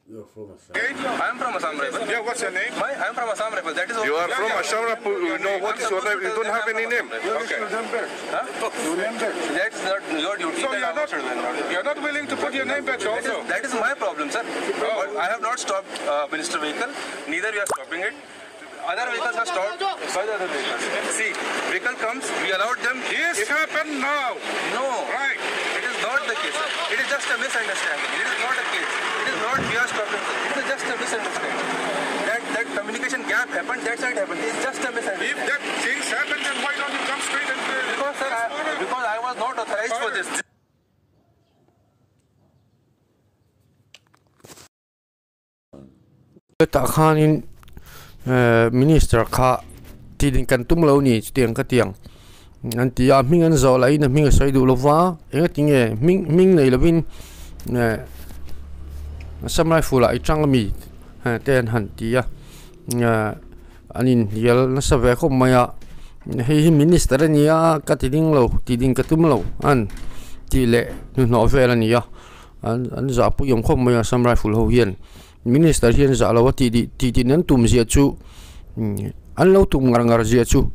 I am from Assam Rifle. Yeah, what's your name? I am from Assam Rifle. That is You are from Assam Rifle. You know what is your name? You don't have any name. Okay. That's not your duty. So that you are I not should do. you are not willing to put your name badge also. That is my problem, sir. But I have not stopped minister vehicle. Neither we are stopping it. Other vehicles are stopped by the other vehicles. See, vehicle comes, we allowed them. This If- happened now. No. Right. It is not the case, sir. It is just a misunderstanding. It is not a case. It is not we are stopping. Sir. It is just a misunderstanding. That communication gap happened. That's why it happened. It's just a misunderstanding. If that things happen, then why don't you come straight and Because sir, because I was not authorized for this. Tah khanin minister kha tidin kan tum lo ni chutiang ka tiang an ti a hming an zawh lahin a hming a sawi duh lova enga tinge hming hming nei lovin Assam Rifle ah i tang ami te an han ti a an inhnial nasa ve khawp mai a hei hi minister a ni a ka ti ding lo ti ding ka tum lo an tih leh hnuhnawh vel a ni a an an zahpui awm khawp mai a Assam Rifle ho hian. Minister hian zah lo a tih dih tih din an tum zia chu an lo tum ngar ngar zia chu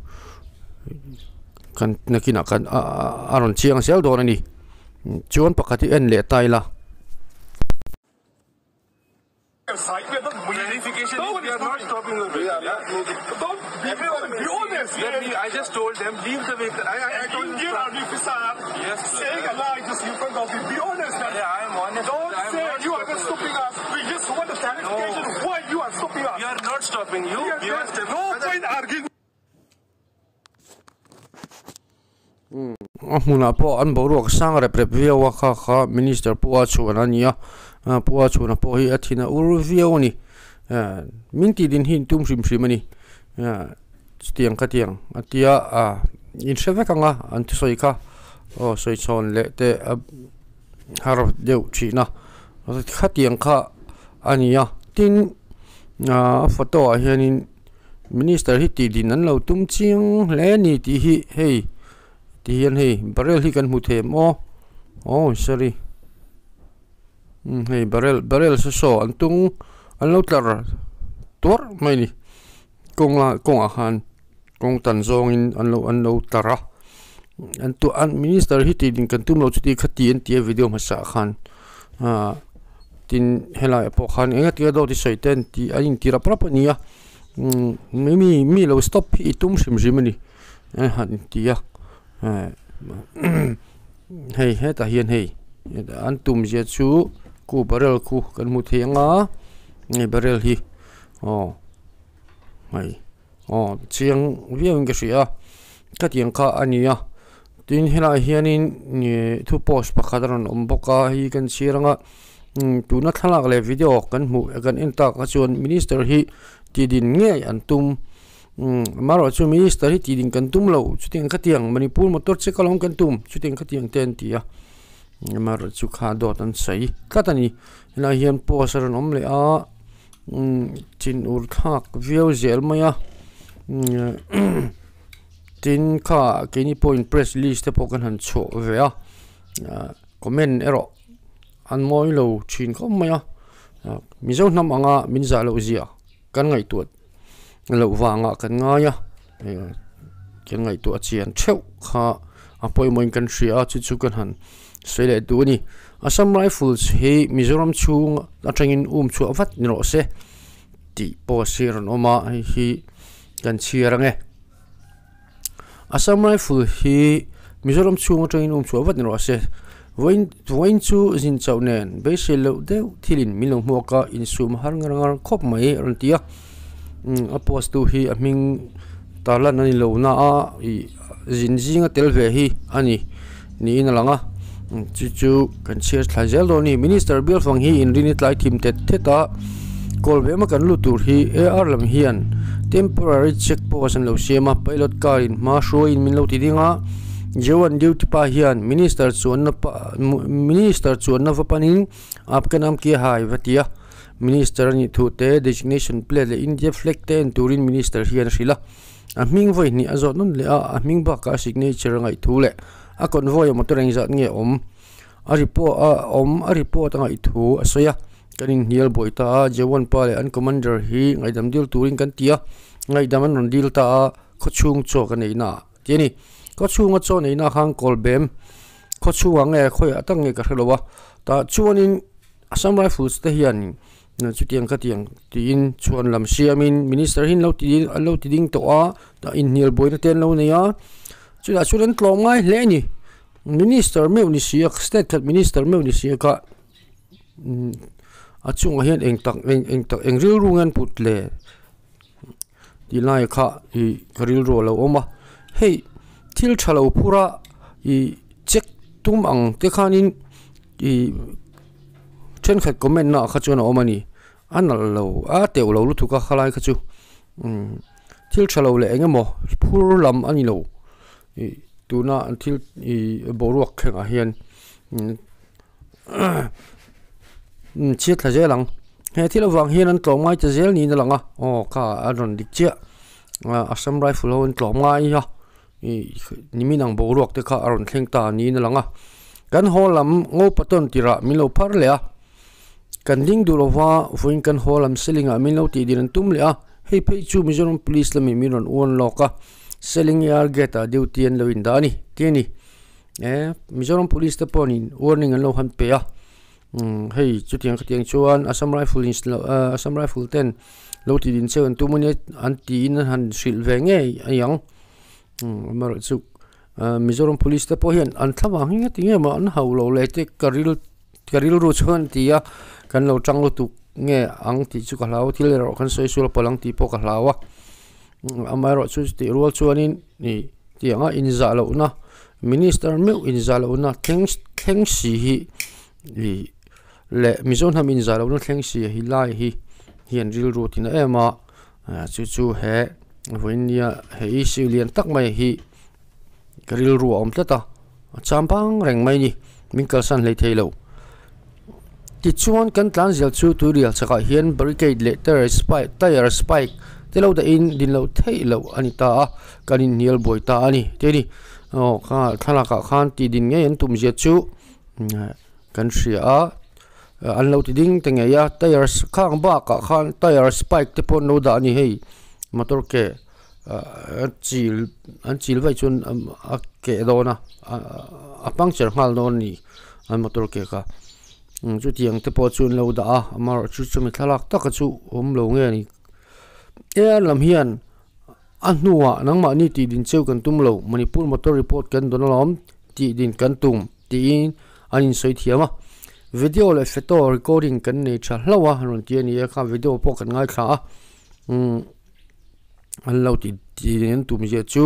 kan nakinah kan a rawn chiang zel dawn a ni chuan pakhat hi en leh ta ila. A hmunah pawh an boruak sang rep rep viau a kha kha minister pawh a chhuan a ni a pawh a chhuan pawh hi a thin a ur viau a ni min tih din hi in tum hrim hrim a ni chutiang khatiang a tia in hre vek ang a an thusawi kha aw sawi chhawn leh te a har deuh thin a khatiang kha a ni a tin a photo ah hianin minister hi tih din an lo tum chiang hle a ni tih hi hei ti hian hei barrel hi kan hmu thei em aw aw sorry umm hei barrel barrel saw saw an tung an lo tlar tuarh mai a ni kawng ah kawngah khan kawng tan zawngin an lo an lo tlar a an tu an minister hi tih din kan tum lo chuti kha ti an ti a video hmasa ah khan ah tin helai ah pawh khan eng ati a dawt i sawi te an tih an inti rap rap a ni a umm mi mi lo stop hi i tum hrim hrim a ni an han inti a hei hetah hian hei an tum zia chu khu barrel khu kan hmu thei ang a hei barrel hi aw hei aw chiang viau in ka hria a khatiang kha a ni a tin helaiah hianin ih thu post pakhat a rawn awm bawk a hei kan chhiar ang a tuna thlalak leh video kan hmuh kan en tak ah chuan minister hi tih din ngei an tum amaherawh chu minister hi tih din kan tum lo chutiang khatiang manipur motor che kalawm kan tum chutiang khatiang te an ti a amaherawh chu kha dawt an sawi tlat a ni helaiah hian post a rawn awm leh a. Chin ur thlak viau zel mai a tin kha keini pawhin press list te pawh kan han chhuah ve a comment erawh an mawi lo thin khawp mai a mizo hnam anga min zah loh zia kan ngaihtuah loh vangah kan ngai a kan ngaihtuah chian theuh kha a pawimawhin kan hria a chu chu kan han sawi leh duh a ni. Assam Rifles hi Mizoram chhung atangin um chhuah vat ni rawh se tih post hi a rawn awm a hei hi kan chhiar ang e. Assam Rifle hi Mizoram chhung atangin um chhuah vat ni rawh se. Vawiin vawiin chu zin chauh nen beisei loh deuh thilin min lo hmuak a insum har ngar ngar khawp mai a rawn ti a. A post tu hi a hming tarlan a ni lo na a ih zin zinga tel ve hi a ni niin a lang a chu chu kan chhiar thlai zel dawn a ni minister bial fang hi inrin i tlai thim tet thet a kawl ve ema kan lut tur hi A_R lam hian temporary check post an lo siam a pilot car in hma hruaiin min lo ti ding a Jawan duty pa hian minister chuanna pa minister chuanna va panin aap ka nam kia hai va ti a minister a nih thu te designation plate leh India flag te en turin minister hian a hrilh a a hming vawi hnih a zawt nawn leh a a hming bakah a signature a ngaih thu leh a convoy a motor engzat nge awm a report a awm a report a ngaih thu a sawi a. Kan inhnial buai ta a, Jawan pa leh an commander hi ngaihdam dil turin kan ti a, ngaihdam an rawn dil ta a, khawchhung chaw ka neihna ah tih a ni. Khawchhunga chaw neihna ah khan kawlbem khawchhungah nge khawiah tak nge ka hre lo a, tah chuanin Assam Rifles te hian chutiang khatiang tiin chhuan lam siamin minister hi an lo ti an lo ti ding tawh a, tah inhnial buaina te an lo nei a, chutah chuan an tlawm ngai hle a ni. Minister meuh ni si a state khat minister meuh ni si a kha a chungah hian eng tak eng eng tak eng rilru nge an put le tih lai kha ih ka rilru a lo awm a hei thil tha lo phur a ih check tum ang te khanin ih thenkhat comment na ah kha chuan a awm a ni a nalh lo a teuh lo lutuk a khalai kha chu umm thil tha lo leh eng emaw phur lam a ni lo ih tuna an thil ih boruak thlengah hian chhiat thla zel ang he thil avang hian an tlawm ngai ta zel niin a lang a aw kha a rawn dik chiah Assam rifle ho an tlawm ngai a ih nimin ang boruak te kha a rawn thleng ta niin a lang a kan haw lam ngo paton tirah min lo phar leh a kan ding duh lova vawiin kan haw lam ceiling ah min lo tih din an tum leh a hei phei chu Mizoram police lamin min rawn uan lawk a ceiling ar gate ah duty an lo indah a ni tih a ni. Eh Mizoram police te pawhin warning an lo han pe a umm hei chutiang khatiang chuan Assam rifle in ah Assam rifle ten lo ti din cheu an tum ania an tiin an han hrilh ve ngei a ni ang umm amaherawhchu ah Mizoram police te pawh hian an thla vang hi nge ti nge maw an hauh loh leh te ka ril ka rilru chuan an ti a kan lo tang lutuk nge ang tih chu ka hlau a thil erawh kan sawi sual palh ang tih pawh ka hlau a amaherawhchu chutih rual chuanin ih tianga inzah lohna minister meuh inzah lohna thleng thleng si hi ih leh mizo hnam inzah lohna thleng si hi lai hi hian rilru a tina em a chu chu he vawiin nia he issue lian tak mai hi ka rilru a awm tlat a a cham bang reng mai a ni min kalsan hlei thei lo tichuan kan tlan zel chu tuirial chakah hian barricade leh tyre spike tyre spike te lo dahin din loh theih loh a ni ta a kan inhnial buai ta a ni tih a ni aw kha thlalak ah khan tih din ngei an tum zia chu kan hria a an lo ti ding ta ngei a tyre khang bakah khan tyre spike te pawh an lo dah a ni hei motor ke. A chil an chil vaih chuan a keh dawn a a puncture nghal dawn a ni an motor ke kha chutiang te pawh chu an lo dah a amaherawhchu chumi thlalak taka chu awm lo nge a ni air lam hian a hnuah nangmahni tih din cheu kan tum lo Manipur motor report kan dawn alawm tih din kan tum tiin an insawi thiam a video leh photo recording kan nei tha hlauh a rawn ti a ni a kha video pawh kan ngaithla a umm. An lo ti ti an tum zia chu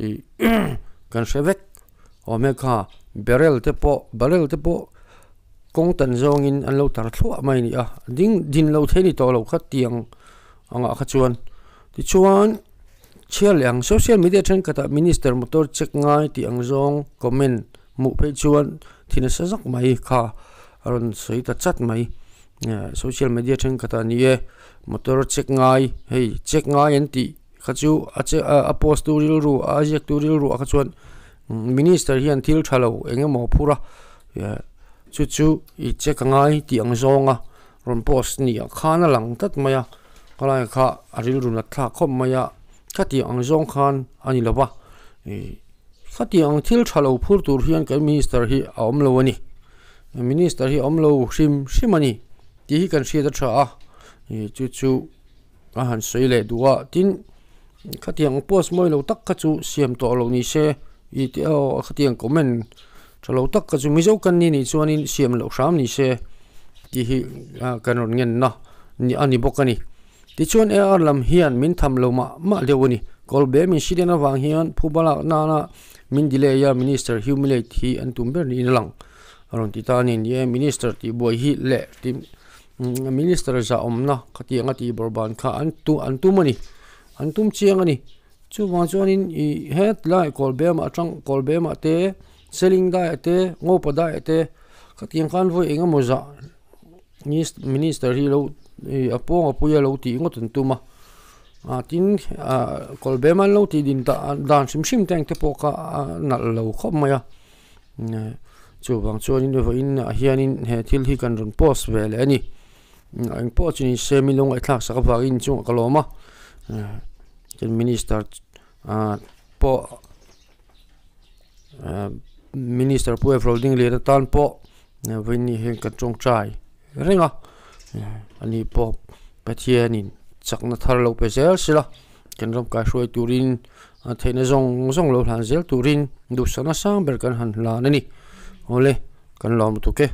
ih kan hre vek awm e kha barrel te pawh barrel te pawh kawng tan zawngin an lo tar thluah mai a ni a ding din lo thei ni tawh lo kha tiang angah kha chuan tichuan chhiar leh ang social media thenkhatah minister motor check ngai tih ang zawng comment hmuh phei chuan thi nasa zawk mai kha a rawn sawi ta chat mai. Social media thenkhatah ni e motor check ngai hei check ngai an tih kha chu a che a post tu rilru a ziak tu rilru ah kha chuan minister hian thil tha lo eng emaw a phur a chu chu i check a ngai tih ang zawnga rawn post ni ah khan a lang tlat mai a khalai kha a rilru nat thlak khawp mai a khatiang ang zawng khan a ni lo va ih khatiang ang thil tha lo phur tur hian kan minister hi a awm lo a ni. Minister hi a awm lo hrim hrim a ni tih hi kan hriat a tha a ih chu chu a han sawi leh duh a tin khatiang post mawi lo tak kha chu siam tawh loh ni se ih tih aw khatiang comment tha lo tak kha chu mizo kan ni nih chuanin siam loh hram ni se tih hi kan rawn ngenna a ni bawk a ni. Tichuan AR lam hian min tham lo mah mah deuh a ni. Kawlbe min hrilh avang hian phuba lak nana min delay a Minister humiliate hi an tum ber niin a lang. A rawn ti ta a ni. Ni e, Minister tih buai hi leh ti Minister zahawmna khatiang a tih bawrhban kha an tu an tum a ni. An tum chiang a ni. Chuvang chuanin ih hetlai Kawlbemah atang Kawlbemah te Seling daiah te Ngopa daiah te khatiang khan vawi eng emaw zah Minister hi lo ih a pawng a pui a lo tih ngawt an tum a ah tin ah kawlbem an lo tih din dah dan hrim hrim te ang te pawh kha a nalh lo khawp mai a chuvang chuanin vawiin ah hianin he thil hi kan rawn post ve leh a ni. Eng pawh chu ni se mi lung ngaihthlak sak avangin chungah ka lawm a chuan minister ah pawh ah minister pawh holding lian atan pawh vawiin hian kan tawngtai reng a ani pawh Pathianin chakna thar lo pe zel sela kan ram kaihruai turin a theihna zawng zawng lo hlan zel turin duhsakna sang ber kan han hlan a ni awle kan lawm lutuk e.